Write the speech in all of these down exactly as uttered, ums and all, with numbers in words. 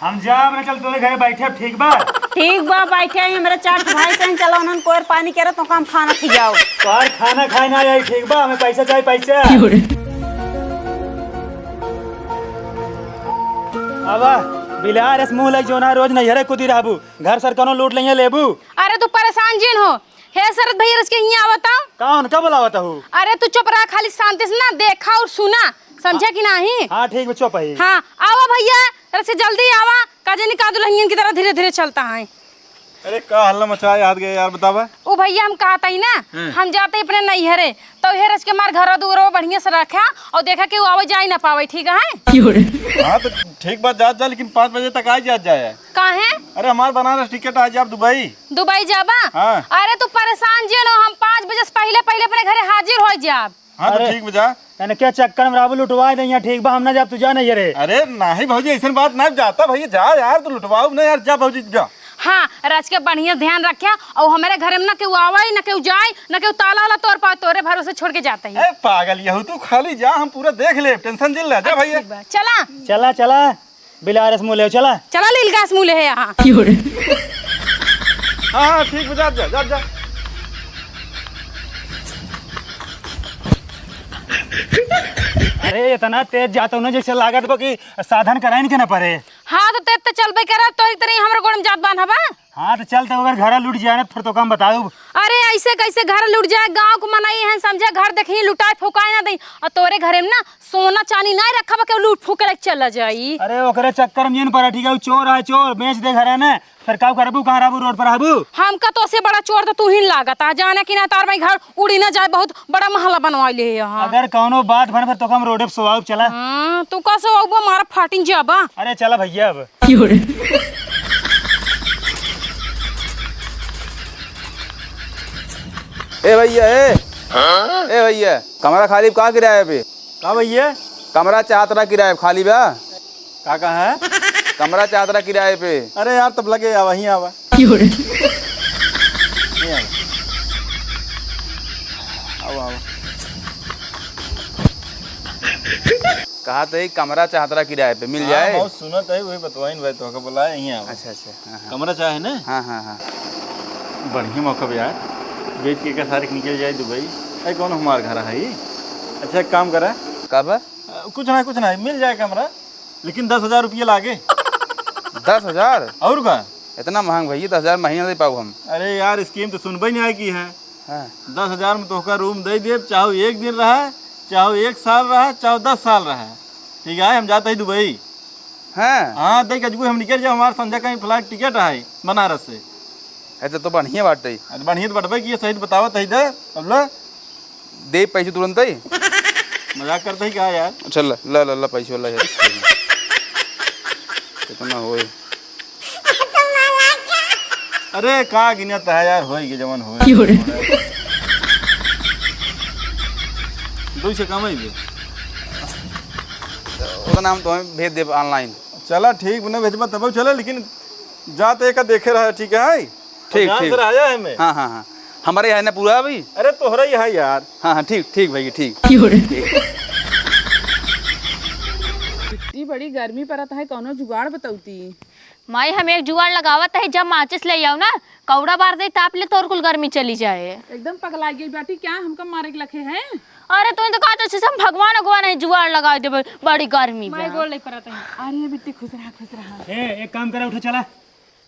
हम जाब ना, चल तोरे घरे बैठे, ठीक बा? ठीक बा, बैठे ही हमरे चार भाई से, चलो उन्हन कोयर पानी करे तो हम खाना खियाओ। तोहार खाना खाए ना आई, ठीक बा? हमें पैसा चाही, पैसा। आवा, बिलार अस मुँह लग जो ना, रोज नैहरे कुदी रहबू, घर सर कौनो लूट लइहे लेबू। अरे तू परेशान जिन हो, हे शरद भैया, रच के हियाँ आवत हो। का उनका बुलावत हो? अरे तू चुप रहा, खाली शांति से ना देखा और सुना, समझा कि नाही? हाँ, ठीक बा, चुप है। हाँ, आवा भैया, रच के जल्दी आवा, का जानी का दुल्हनियन की तरह धीरे धीरे चलता है। अरे का हल्ला मचाए हाथ गए यार, बतावा। ओ भैया, हम कहत ही ना, हाँ। हम जात ही अपने नैहरे, तो हे रच के मार घर दुआरो बढ़िया से रखा और देखा कि वो आवे जाए ना पावे, ठीक है? हाँ तो ठीक बात, जात जा, लेकिन पाँच बजे तक आ जात जाए। काहे? अरे हमार बनारस टिकट, आ जाब दुबई। दुबई जाबा? हाँ। अरे तू परेशान जे नो, हम पाँच बजे से पहिले पहिले अपने घरे हाजिर हो जाब। हाँ तो अरे, ठीक बा, जा। तने क्या चक्कर में राबू लुटवा दे यहाँ, ठीक बा, हम ना जाब, तू जा नैहरे। अरे नाही भौजी, ऐसन बात ना, जाता भैया, जा यार, तू लुटवाऊ ना यार, जा भौजी, जा। हाँ, रच के बढ़िया ध्यान रख्या, और हमारे घरे में ना केहू आवे, ना केहू जाए, ना केहू ताला वाला तोर पावे, तोरे भरोसे छोड़ के जाता ही। ए पागल यहू, तू खाली जा, हम पूरा देख ले, टेंशन जिन ले, जा भैया। ठीक बा, चला। चला, चला। बिलारस मुँह ले, चला। चला लीलगास मुँह ले है यहाँ। हाँ, हाँ, ठीक बा, जा, जा, जा, जा। अरे, इतना तेज जाता हूँ ना, जैसे लागत बा कि साधन कराइन के ना परे। हाँ, तो तेज तो चलबे करे, तो इतनी हमरे गोड़ में जात बान हबा। हाँ, तो चल, तो अगर घर लुट जाए ना, फिर तो काम बताऊ। अरे, ऐसे कैसे घर लुट जाए? गाँव के मनई हैं, समझे, घर देखी, लुटाए, फुकाए ना दई। और तोरे घरे में ना सोना चानी नाहीं रखा बा, केहू लूट फूक के लेके चला जाई। अरे ओकरे चक्कर में जिन पड़ा, ठीक है, उ चोर है चोर, बेच दे घर है ना, फिर का करबू, कहाँ रहबू, रोड पर रहबू? हमका तो से बड़ा चोर तो तू ही लागत आ, जाने कि ना तार भाई घर उड़ी ना जाए, बहुत बड़ा महला बनवा ले है यहाँ। अगर कौनो बात बन फिर तो हम रोड पे सोआब, चला। हाँ, तू का सोआबो, मारा फाटिन जाबा। अरे चला भैया अब। ए भैया, ए। ए भैया, कमरा खाली बा का किराए पे? का भैया? कमरा चाहत रहा किराए पे, खाली बा। का कहा है? कमरा चाहत रहा किराए पे। अरे यार, तब लगे आवा, वहीं आवा। नहीं आवा। आवा, आवा। कहा तो एक कमरा चाहत रहा किराए पे, मिल हाँ, जाए? बहुत सुनत है, वही बतवाइन भाई, तो का बोला है, यहीं आवा। अच्छा, अच्छा, हाँ, हाँ। कमरा चाहे ना? हाँ, हाँ, हाँ। बढ़िया मौका बा यार, बेच के का सारे निकल जाए दुबई। अरे कौन हमार घर है ये? अच्छा, एक काम करा। का बा? अ, कुछ ना, कुछ ना, मिल जाए कमरा, लेकिन दस हजार रुपया लागे। दस हजार? और का? इतना महंग भैया, दस हजार महीना दे पाऊ हम? अरे यार, scheme तो सुनबे नहीं आए की है। हाँ। दस हजार में तोहका room दे देब, चाहे एक दिन रहा, चाहे एक साल रहा, चाहे दस साल रहा। ठीक है, हम जाते ही दुबई। हाँ। हाँ, देख, अजगू हम निकल जाओ, हमार संध्या का ही flight ticket है बनारस से। अरे, तो बढ़िया बात है। अरे, बढ़िया तो बटबे की, सही तो बतावत है, दे, अब ले। दे पैसे तुरंत ही। मजाक करते ही कहा यार। अच्छा, ला, ला, ला, ला, पैसे वाला है। कितना होए? अरे, का गिनत है यार, होए के जवन होए। क्यों रे? दो से कम है बे। उतना हम तुम्हें भेज देब online। चला, ठीक बने भेजबा तब चला, लेकिन जाते का देखे रहा, ठीक है? ठीक, ध्यान ठीक। से रहा है मैं। हाँ, हाँ, हाँ। हमारे यहाँ ना पूरा अभी। अरे, तोहरा ही है यार। हाँ, हाँ, ठीक, ठीक भैया, ठीक। क्यों रे? ठीक। इतनी बड़ी गर्मी परत है, कौनो जुगाड़ बतौती। माई, हम एक जुगाड़ लगावत है, जब माचिस ले आओ ना, कौड़ा बार दे, ताप ले, तोर कुल गर्मी चली जाए। एकदम पगला गई बाटी, क्या हमका मारे के लखे है? अरे, तू तो कहत हस, हम भगवान, भगवान है, जुगाड़ लगा देबे, बड़ी गर्मी माई बा। गोड़ ले परत है। अरे बिट्टी, खुश रहा, खुश रहा। ए, एक काम करा, उठो, चला।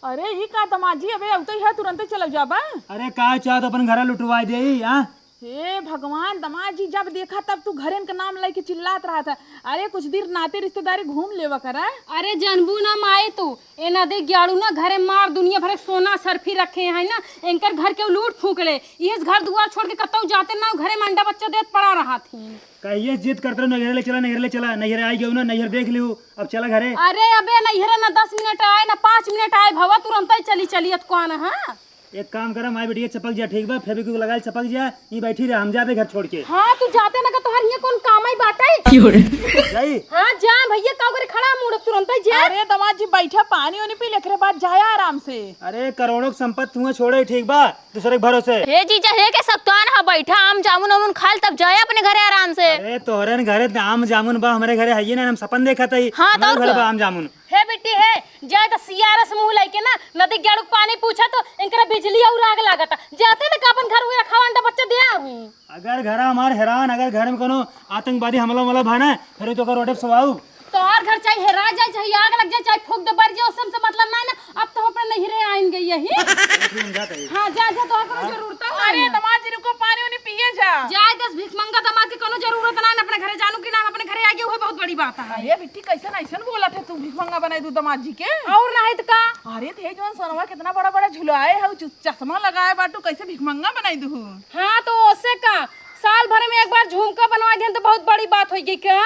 अरे, ई का दमाद जी, अबे अउते ही है, तुरंते चल जाबा। अरे, का चाहत अपन घरा लुटवाए दे, हाँ? हे भगवान, दमाद जी जब देखा तब तू घरेन के नाम लेके चिल्लात रहत है। अरे, कुछ दिन नाते रिश्तेदारी घूम लेवा करा। अरे, जानबू ना माए तू, ए ना दे ग्याड़ू ना घरे मार दुनिया भर के सोना सरफी रखे हैं ना, एनकर घर के लूट फूक ले। इहे घर दुआर छोड़ के कतौ जाते ना, घरे में अंडा बच्चा देत पड़ा रहत ही। कहिए जिद करत रहो, नैहरे ले चला, नैहरे ले चला, नैहरे आई गयो ना, नैहर देख लियो, अब चला घरे। अरे अबे नैहरे ना दस मिनट आए, ना पाँच मिनट आए, भवा तुरंत ही चली, चली, अत कौन है? एक काम करा, माई बेटी के चपक जा, ठीक बा, फेविक्विक लगा ले, चपक जा, ई बैठी रहे, हम जाते घर छोड़ के। हाँ, तू जाते ना का, तोहर हियाँ कौन काम आई बाटे? जाई? हाँ, जा भैया, का करे खड़ा मुड़, तुरंत ही जा। अरे दमाद जी, बैठा, पानी उनी पी ले, एकरे बाद जाया आराम से। अरे करोड़ों की संपत्ति हुआ छोड़े, ठीक बा, दूसरे के भरोसे। हे जीजा, हे के सकतान ह, बैठा, आम जामुन वामुन खा ल, तब जाए अपने घरे आराम से। अरे, तोहरे न घरे त आम जामुन बा, हमरे घरे हइये ना, हम सपन देखत हई। हाँ, हमरे तो घर का? बा आम जामुन। हे बिट्टी हे, जाए त सियारा से मुँह लइके ना नदी के गेड़ू के पानी पूछा तो इनकरा बिजली और आग लागता। जाते ना का अपन घर हुए रखावा अंडा बच्चा दे आवी। अगर घर हमार हेरान, अगर घर में कोनो आतंकवादी हमला वाला भा ना, फिर तो ओकर रोडे पे सवाऊ। तोहार घर चाहे हेरा जाए, चाहे आग लग जाए, चाहे फूंक दे बर जाए, उससे हमसे मतलब ना है ना। अब तो अपने नहिरे आइन गई यही। हाँ, जा, जा, तोहार कोनो जरूरत है अरे ना। दमाद जी रुको, पानी उनी पिए जा। जाए दस भिखमंगा दमाद के कोनो जरूरत ना है, अपने घरे जानू कि ना, अपने घरे आ गए, वही बहुत बड़ी बात है। अरे बिट्टी, कैसन ऐसन बोलत है तू? भिखमंगा बनाई दू दमाद जी के? और नहीं तो का? अरे थे जौन सोनवा कितना बड़ा बड़ा झुलाए है, चु-, चश्मा लगाए बाटू, कैसे भिखमंगा बनाई दू? हाँ, तो ओसे का, साल भर में एक बार झुमका बनवा देन तो बहुत बड़ी बात होई गई का?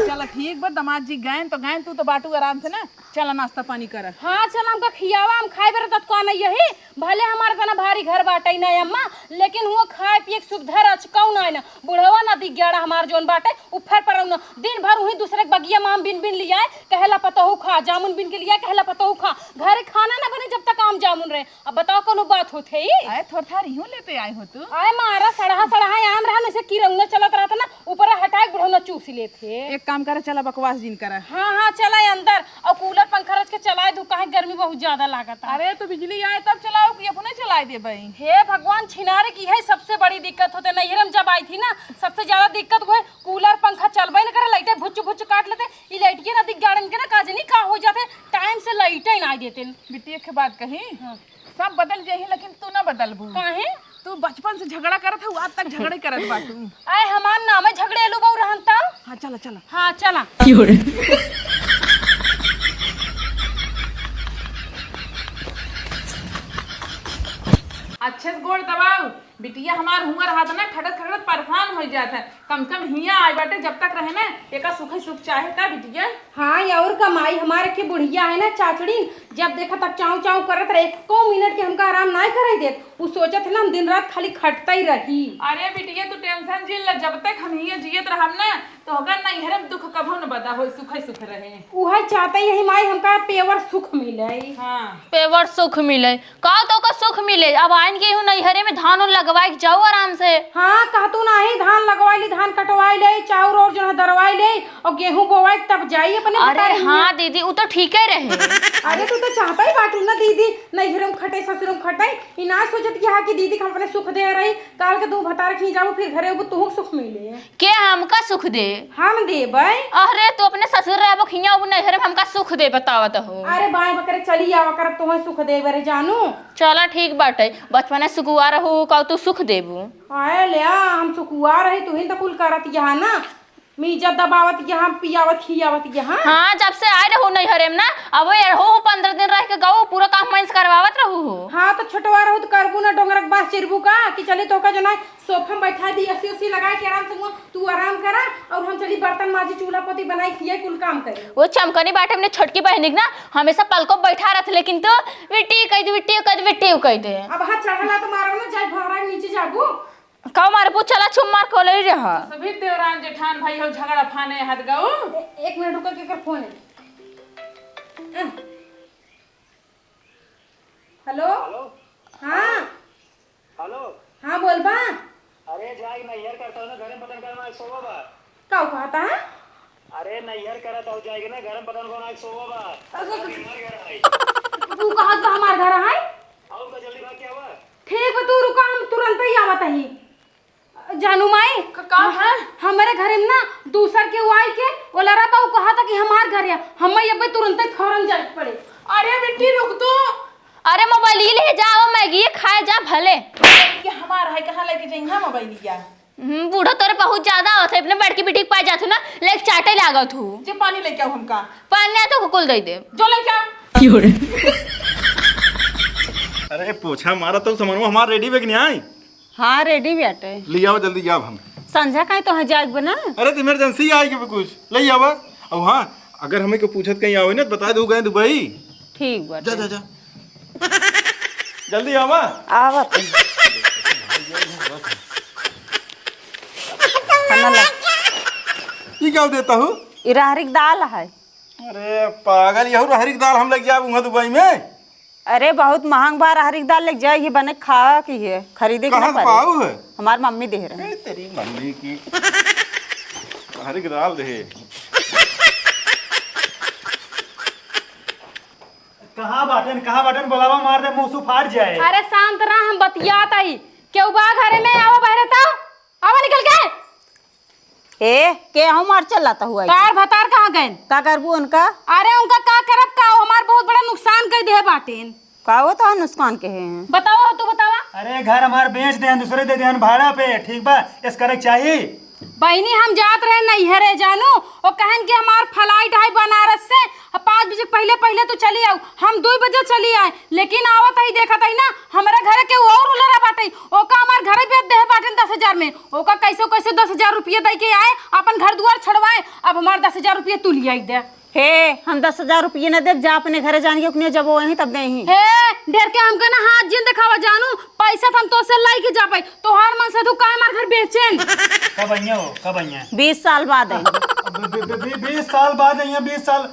चल ठीक बा, दमाद जी गएन तो गएन, तू तो बाटू आराम से ना, चल नाश्ता पानी कर। हाँ, चल हमका खियावा, हम खाए बेरा तक का नहीं यही, भले हमार तना भारी घर बाटे ना अम्मा, लेकिन हुआ खाए पिए के सुविधा रचकाऊ ना है ना। बुढ़वा ना दिग्याड़ा हमार जौन बाटे, उ फर पर ना, दिन भर वही दूसरे के बगिया में आम बिन बिन लियाए, कहेला पतोहू खा, जामुन बिन के लियाए, कहेला पतोहू खा, घरे खाना ना बने जब तक आम जामुन रहे। अब बताओ, कोनो बात होत है ई? अरे, थोर थार इहूँ लेते आए हो तू। अरे, मारा सड़हा सड़हा आम रहा, जैसे किरौना चलत रहता ना, ऊपर हटाए बुढ़ौना चूस लेत है। एक काम करे, चला बकवास जिन करा। हाँ, हाँ, चला अंदर, और कूलर पंखा रच के चलाए दू, काहे गर्मी बहुत ज्यादा लागत है। अरे, तो बिजली आए तब चलाओ कि अपने चलाए देबे? हे भगवान, छिनारे की है सबसे बड़ी दिक्कत होते। नैहर में जब आई थी ना, सबसे ज्यादा दिक्कत हुए, कूलर पंखा चलबे न करे, लाइटे भुच्च भुच्च काट लेते। ई लाइटिया ना दिग्याड़न के ना, का जानी का हो जाते, टाइम से लाइटे ना देते। बिट्टी, एक बात कही, हाँ। सब बदल जाही, लेकिन तू ना बदलबू। काहे? तू बचपन से झगड़ा करत हऊ, आज तक झगड़े करत बाटू। आए, हमार नामे झगड़ेलू बहू रहन त। हाँ, चला, चला। हाँ, चला। अच्छे से गोड़ दबाऊ। बिटिया हमार हुआँ रहत ना, खटत खटत परेशान हो जात है। कम से कम हियाँ आए बाटे, जब तक रहे ना, एका सुखे सुख चाहे का बिटिया? हाँ, और का माई, हमारे के बुढ़िया है ना चाचड़ीन, जब देखा तब चाऊ चाऊ करत रहे, एको मिनट के हमका आराम नाय करे देत। उ सोचत है ना हम दिन रात खाली खटता ही रही। अरे बिटिया, तू टेंशन झेल ले, जब तक हम हियाँ जियत रहब ना, तो होगा नैहरे में दुख कभो न बदा होई, सुखे सुख रहे। उहे चाहते ही यही माई हमका पेवर सुख मिले। हाँ। पेवर सुख मिले, का तो का सुख मिले? अब आइन के हूँ नैहरे में धान उन लगवाए के जाऊ आराम से। हाँ, कहतू नाही, धान लगवाई ली, धान कटवाई ले, चाउर और जो है दरवाई ले, और गेहूं बोवाई तब जाई अपने अरे भतारी हाँ हियां। दीदी, उ तो ठीके रहे। अरे तू तो चाहता ही बाटू ना दीदी, नैहरे में खटे, ससुर में खटे, ई ना सोचत कि हाँ कि दीदी के हम अपने सुख दे रही, काल के तू भतार खींच जाबू, फिर घरे अबू, तुहू के सुख मिले। के हमका सुख दे? हम देबै। अरे, तू अपने ससुर रहबो, हियाँ अबू नैहर में हमका सुख दे, बतावत हो। अरे, बाय बकरे चली आवा करब, तोहे सुख देबे रे जानू। चला, ठीक बाटे, बचपने सुकुआर हो, का तू सुख देबू? आए ले, आ, हम सुकुआर रही, तू ही तो कुल करत यहाँ ना, मीजा दबावत यहाँ, पियावत, खियावत यहाँ। हाँ, जब से आए रहू नैहरे में ना, अब ये रहू, पंद्रह दिन रह के गऊ, पूरा काम मैं से करवावत रहू हो। हाँ, तो छोटवा रहू तो करबू ना, डोंगरक बास चिरबू का, कि चली तोहका जो ना, सोफा में बैठा दी, एसी ओसी लगा के आराम से हुआ, तू आराम करा और हम चली बर्तन माजी, चूल्हा पोती बनाई, खिया कुल काम करी। वो चमकनी बाटे अपने छोटकी बहनी के ना, हमेशा पलको बैठा रहत, लेकिन तो बिट्टी कह दे, बिट्टी कह दे, बिट्टी कह दे। अब हाथ चढ़ला तो मारो ना, जाए भौरा के नीचे जाबू। का मारे पूछ चला छुम मार को ले रहा। सभी देवरान जेठान भाई हो झगड़ा फाने हाथ गाऊ। ए-, एक मिनट रुको, केकर फोन है? अ। हेलो? हेलो? हाँ। हेलो? हाँ, बोल बा। अरे, जाई नैहर का तौने घरे पतन करना आज सोवा बा। का कहता है? अरे, नैहर करत आऊ जाई के ना, घरे पतन करना आज सोवा बा। अरे, अरे, हमार घर है। तू कहत बा हमार घर है? आऊ का जल्दी भाग के आवा। ठीक बा, तू रुका, हम तुरंत ही आवत ही। जानू माई, क-, का ह-, है? हमरे घरे में ना दूसर के उ आई के ओलरा बा, उ कहत ह कि हमार घर है, हम अब्बे तुरंते फौरन जाए के पड़े। अरे बिट्टी रुक तू। अरे मोबाइल ले जा, आवा मैगी खाए जा भले। ये हमार है, कहाँ लेके जाई ना मोबाइल या? हम्म, बूढ़ो तोरे बहुत ज्यादा होत है, अपने बड़की बिट्टी के पास जात हूँ ना, लेके चाटे लागत हूँ। जे पानी लेके आओ हमका। पानी ना तो कुल दे दे। जो लेके आओ। क्यों रे? अरे पोछा मारा तो समनवा हमार रेडी बेग नहीं आई। हाँ, रेडी बाटे। ले आवा जल्दी, जाब हम। संझा काहे तोहे जाइक बा ना? अरे, तो इमरजेंसी आए के बा कुछ, ले आवा। अब हाँ, अगर हमें को पूछत कहीं आवे ना, तो बता दे, गए दुबई। ठीक बाटे। जा, जा, जा। जल्दी आवा। आवा तो। खाना ला। ये क्या देता हूँ? ये रहरी के दाल है। अरे पागल, यहू रहरी के दाल हम लेके जाब वहाँ दुबई में? अरे, बहुत महंग बा, रहरी के दाल लेके जाए, ये बने खावा की है, खरीदे के ना कहाँ से पड़े। पाऊ है? हमार मम्मी दे रहे। ए, तेरी मम्मी की। रहरी के दाल दे। कहाँ बाटेन, कहाँ बाटेन? बोलावा, मार दे, मुँह से फाट जाए। अरे शांत रह, हम बतियात आई। केहू बा घरे में? आवा बहरे तो। आवा निकल के। ए, के हमार चलाता हुआ है? तार भतार कहाँ गएन? का करबू उनका? अरे उनका का करब का, हमार बहुत बड़ा नुकसान कर दे बाटेन। का हो तो नुकसान के है? बतावा हो, तू बतावा। अरे घर हमार बेच देहन, दूसरे दे देहन भाड़ा पे, ठीक बा? एस करे के चाही। बहिनी, हम जात रहे नैहरे जानू, ओ कहन कि हमार flight है बनारस से, अब पाँच बजे के पहिले पहिले तू चली आऊ। हम दुई बजे चली आए, लेकिन आवत ही देखत ही ना, हमरे घरे के और उलरा बाटे, ओका हमार घरे बेच देहे बाटेन दस हजार में। ओका कैसे कैसे दस हजार रुपये दे के आए, अपन घर दुआर छोड़वाए, अब हमार दस हजार रुपये तू लियाई दे। हे, हम दस हजार रुपये न देब, जा अपने घरे जान के ओकने जब वहीं तब देही। हे, ढेर के हमका ना हाथ जिन देखावा जानू, पैसा त हम तोसे लाई के जाबे, तोहार मन से तू काहे हमार घर बेचेन? कब अइया हो, कब अइया? बीस साल बाद आई। अब बी-, बी-, बी-, बीस साल बाद अइया, बीस साल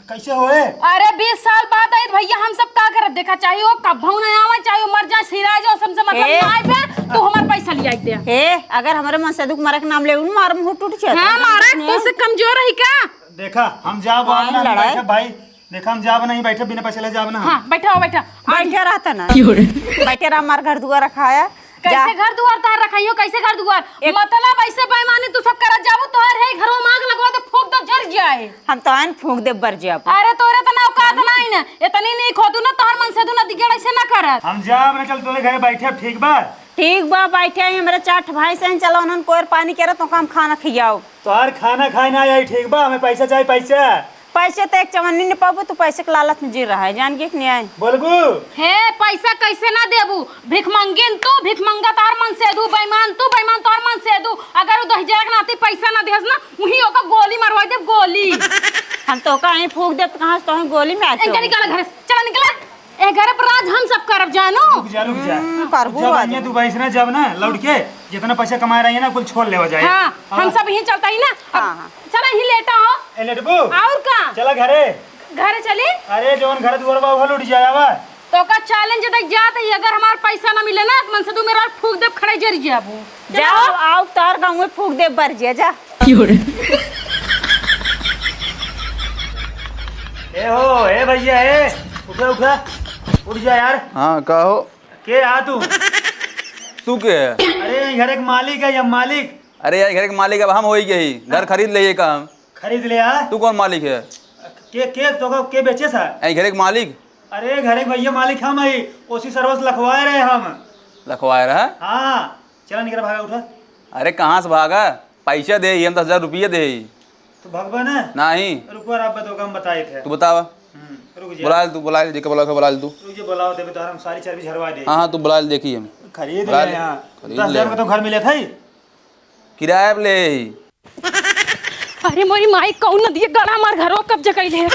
कैसे होए? अरे बीस साल बाद आई त भैया हम सब का करत देखा, चाहे वो कब्बहू ना आवे, चाहे वो मर जाए, सिराए जाओ, हमसे मतलब ए। ना आए बे, तू हमार पैसा लियाई दे। हे, अगर हमरे मन से दुख मरे के नाम ले, उन मार मुंह टूट जाए। हाँ, मारा, तू से कमजोर रही का? देखा, हम जाब, हाँ, आप ना लड़ाई। बैठे भाई, देखा, हम जाब नहीं, बैठे बिना पैसे ले जाब ना। हाँ, बैठा हो, बैठा। बैठे रहता ना। क्यों रे? बैठे रहा, हमार घर दुआर रखाया। कैसे जा। घर दुआर तार रखाइयो, कैसे घर दुआर? एक मतलब ऐसे बेईमानी तू सब करत जाबू, तोहर है घरों में आग लगवा दे, फूंक दे, जर जाए। हम तो आन फूंक दे, बर जाब। अरे तोरे तना औकात नहीं ना, इतनी नहीं खोदू ना, तोहर मन से तू ना दिगड़ ऐसे ना करत। हम जाब ना, चल तोरे घरे बैठे, ठीक बा? ठीक बा, बैठे ही हमरे चार ठे भैंस हैं, चलो उन्हन कोयर पानी करे तो काम खाना खियाओ। तोहार खाना खाए ना आई, ठीक बा? हमें पैसा चाही, पैसा। पैसे तो एक चवन्नी न पाबू, तू पैसे के लालच में जी रहा है, जान के कि नहीं आए? बोलबू? हे, पैसा कैसे ना देबू? भिखमंगिन तू, भिखमंगा तोहार मन से दू, बेईमान तू, बेईमान तोहार मन से दू। अगर वो दहिजरा के नाती पैसा ना देहस ना, उहीं ओका गोली मरवा देब, गोली। हम तो कहीं फूंक देब, तो कहाँ से तोहें गोली में आके इनका होई? निकाला घर से, चला निकला। ए घरे पर राज हम सब करब जानू। रुक जा, रुक जा। हम्म, प्रभु जब आ आइए जाए। तू वैसे ना, जब ना लौट के जितना पैसा कमाए रही है ना, कुल छोड़ लेवा जाए। हाँ, अब हम सब यहीं चलता ही ना। अब हाँ, हाँ। चला यहीं लेटा हो। ए, लेटबू? और का? चला घरे। घरे चली? अरे, जौन घर दुआर बा, उहो लूट जाए, आवा। तो का challenge देख जात ही, अगर हमार पैसा ना मिले ना, तो मन से तू मेरा फूंक देब, खड़े जरी जाबू। जा, चला। आओ, आओ, तार गाँव में फूंक देब, बर जा, जा। ए हो, ए भैया, ए, उठा, उठा, उठ जा यार। हाँ, का हो? के आ तू? तू के है? अरे, ये घर एक मालिक है, ये मालिक। अरे यार, घर एक मालिक अब हम होई गई, घर हाँ। खरीद लेई का हम। खरीद ले आ। तू कौन मालिक है? के, के, तो के बेचे सा? ए, घर एक मालिक। अरे, घर एक भैया मालिक हम है, ओसी सर्वस लखवाए रहे हम। लखवाए रहा? हाँ, चला निकल भागा, उठा। अरे, कहाँ से भागा? पैसा दे ही, हम दस हजार रुपये दे ही। तू भगबा ना? नहीं। रुको यार, आप बताओ, हम बताए थे। तू बतावा। हम्म, रुक जा। बुला ले तू, बुला ले, जेके बुला के बुला ले तू। रुक जा, बुलाओ, देबे तो हम सारी चर्बी झरवा दे। हाँ, हाँ, तू बुला ले, देखी हम। खरीद बुला ले ले, यहाँ। खरीद दस हजार ले। का तो घर मिले था ही। किराया पे ले ही। अरे मोरी माई, कौन नदिया गड़ा हमार घरो कब्जा कइले है?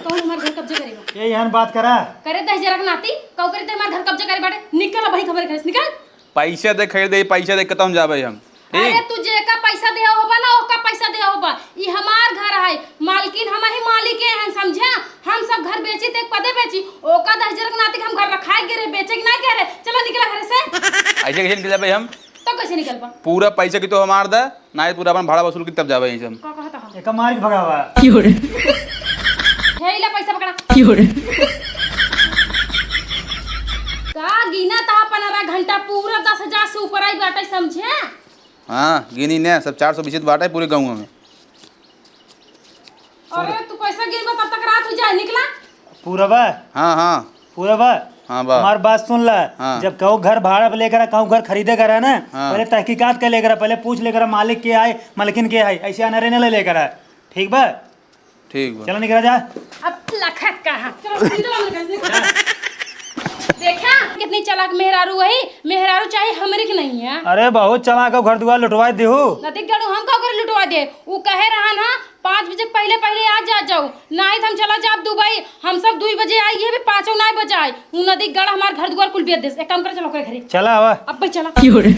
कौन हमार घर कब्जा करेगा? ये यहाँ बात करा। करे दस हजार के नाती, कौ करे ते हमार घर कब्जा करे बाटे? निकल भाई, हमारे घर से निकल। पैसा दे खरीदे, पैसा दे के तब जाबे हम। ठीक? अरे तू जेका पैसा देहा होबा ना, ओका पैसा देहा होबा। ई हमार घर है, मालकिन हम ही मालिक हैं, समझा? हम सब घर बेची ते पदे बेची, ओका दस हजार के नाती हम घर रखाए के रहे, बेचे के ना के रहे। चला निकला घर से। ऐसे कैसे निकल जाबे हम? तो कैसे निकल पा? पूरा पैसा की तो हमार दे, ना ही पूरा अपन भाड़ा वसूल की तब जाबे यहीं से हम। का कहता हम? एका मार के भगावा। क्यों रे? हे इला पैसा पकड़ा। क्यों रे? का गिना ता पन्द्रह घंटा पूरा दस हजार से ऊपर आई बाटे, समझे? हाँ, गिनी ने सब चार सौ बीस बाटे पूरे गाँव में। अरे, तू पैसा गिनबा तब तक रात हो जाए, निकला। पूरा बा? हाँ, हाँ। पूरा बा? हाँ, बा। हमार बात सुन ला। हाँ। जब कहूँ घर भाड़ा पे लेकर आ, कहूँ घर खरीदे कर आ ना, हाँ। पहले तहकीकात कर लेकर आ, पहले पूछ लेकर आ, मालिक के आए, मालकिन के आए, ऐसे अनरे न ले लेकर आ। ठीक बा? ठीक बा। चलो निकला जा। अब लखत कहाँ? चलो, निकलो, निकलो, निकलो। देखा, कितनी चालाक मेहरारू वही, मेहरारू चाहे हमरे के नहीं है। अरे, बहुत चालाक हो, घर दुआर लुटवा देहू। नदी गड़ू हम का करे लुटवा दे? उ कहे रहा ना, पाँच बजे पहिले, पहिले आ जा जाऊ, नाहीं त हम चला जाब दुबई। हम सब दुई बजे आई, ये भी पाँचों नाहीं बजाए। उ नदी गड़ा हमार घर दुआर कुल बेच देस। एक काम कर, चलो ओकरे घरे। चला आवा। अब भाई चला। क्यों रे?